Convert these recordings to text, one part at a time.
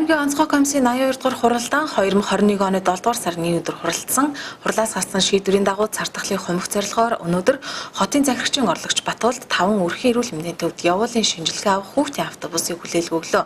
Аймгийн онцгой комиссийн 82 дугаар хуралдаан 2021 оны 7 дугаар сарын 1 өдөр хуралдсан. Хурлаас гарсан шийдвэрийн дагуу цар тахлын хумих зорилгоор өнөөдөр хотын захирагчийн орлогч Батулд 5 өрхийн эрүүл мэндийн төвд явуулын шинжилгээ авах хүүхдийн автобусыг хүлээлгөө өглөө.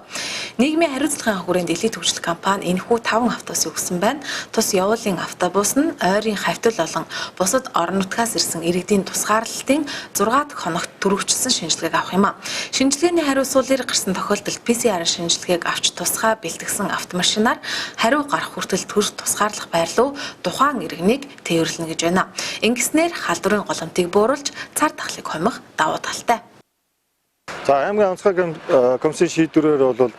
Нийгмийн хариуцлагын хүрээнд элит хөгжил компани энэхүү 5 автобусыг өгсөн байна. Тус явуулын автобус нь ойрын хавьтал болон бусад орон нутгаас ирсэн иргэдийн тусгаарлалтын 6 дахь хоногт түргэвчилсэн шинжилгээг авах юм а. Шинжилгээний хариу суулаар гарсан тохиолдолд PCR шинжилгээг авч тусгай бэлтгэсэн автомашинаар хариу гарах хүртэл төр тусгаарлах байр руу тухайн иргэнийг тээвэрлэнэ гэж байна. Ингэснээр халдварын голомтыг бууруулж цар тахлыг хумих давуу талтай. За, аймгийн онцгой комиссийн шийдвэрээр бол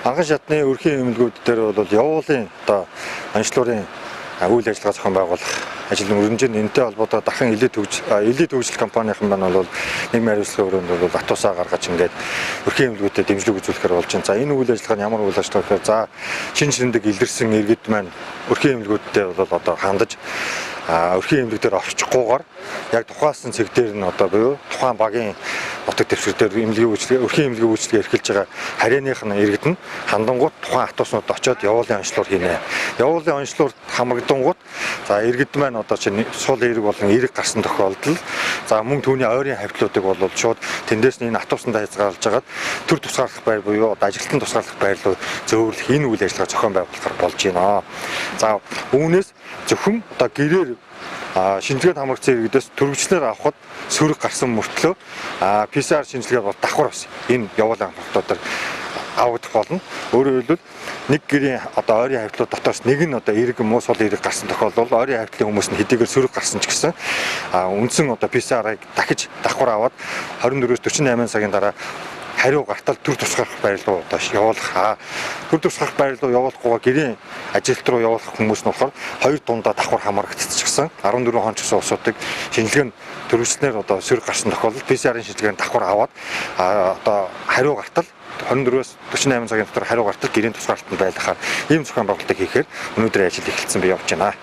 анхан шатны өрхийн эмнэлгүүд дээр бол явуулын одоо онцлуурын үйл ажиллагаа зохион байгуулах ажил өрнөж байна. Энэтэй холбоотой дахин элит хөгжил компанийн маань бол нийгмийн хариуцлагын өрөөнд бол атусаа гаргаж ингээд өрхийн эмнэлгүүдэд дэмжлэг үзүүлэхээр болж байна. За, энэ үйл ажиллагаа нь ямар үйл ажиллагаа гэхээр, за, шинэ ширэндэг илэрсэн иргэд маань өрхийн эмнэлгүүдтэй бол одоо хандаж өрхийн эмнэлэг дээр орчихгүйгээр яг тухайлсан цэг дээр нь одоо буюу тухайн багийн нутаг дэвсгэр дээр эмнэлгийн үйлчилгээ, өрхийн эмнэлгийн үйлчилгээ эрхэлж байгаа харьяаных нь иргэд нь хандангууд тухайн автобуснууд очиод явуулын онцлуур хийнэ. Явуулын онцлуур хамрагдангууд, за, иргэд маань одоо чинь сул эерэг болон эерэг гарсан тохиолдолд, за, мөн түүний ойрын хавьтлуудыг бол шууд тэндээс нь энэ автобусандаа хязгаарлаж хагаад төр тусгаарлах байр буюу одоо ажилтан тусгаарлах байр руу зөөвөрлөх энэ үйл ажиллагаа зохион байгуулахар болж байна. За, үүнээс зөвхөн одоо гэрээр шинжилгээнд хамрагдсан иргэдээс төрөвчлөөр авахд сөрөг гарсан мөртлөө PCR шинжилгээ бол давхар бас энэ явуулын хамрагдуудаар авагдах болно. Өөрөөр хэлбэл, нэг гэрийн одоо ойрын хавьтлууд дотоос нэг нь одоо эерэг муу сул эерэг гарсан тохиолдолд ойрын хавьтлын хүмүүс нь хэдийгээр сөрөг гарсан ч гэсэн үндсэн одоо PCR-ыг дахиж давхар аваад 24-өөс 48 цагийн дараа хариу гартал төр тусгах байр руу одоо явуулах. Төр тусгах байр руу явуулахгүйгээр гэрийн ажилт руу явуулах хүмүүс нь болохоор хоёр дундаа давхар хамрагдчихсан 14 хоног гэсэн усуудыг шинжилгээ нь төрөвчлөнээр одоо сөрөг гарсан тохиолдолд PCR-ын шинжилгээнд давхар аваад одоо хариу гартал 24-өөс 48 цагийн дотор хариу гартал гэрийн тусгаарлалтанд байлгахаар ийм зохион байгуулалтыг хийхээр өнөөдөр ажил эхэлсэн би явж байна.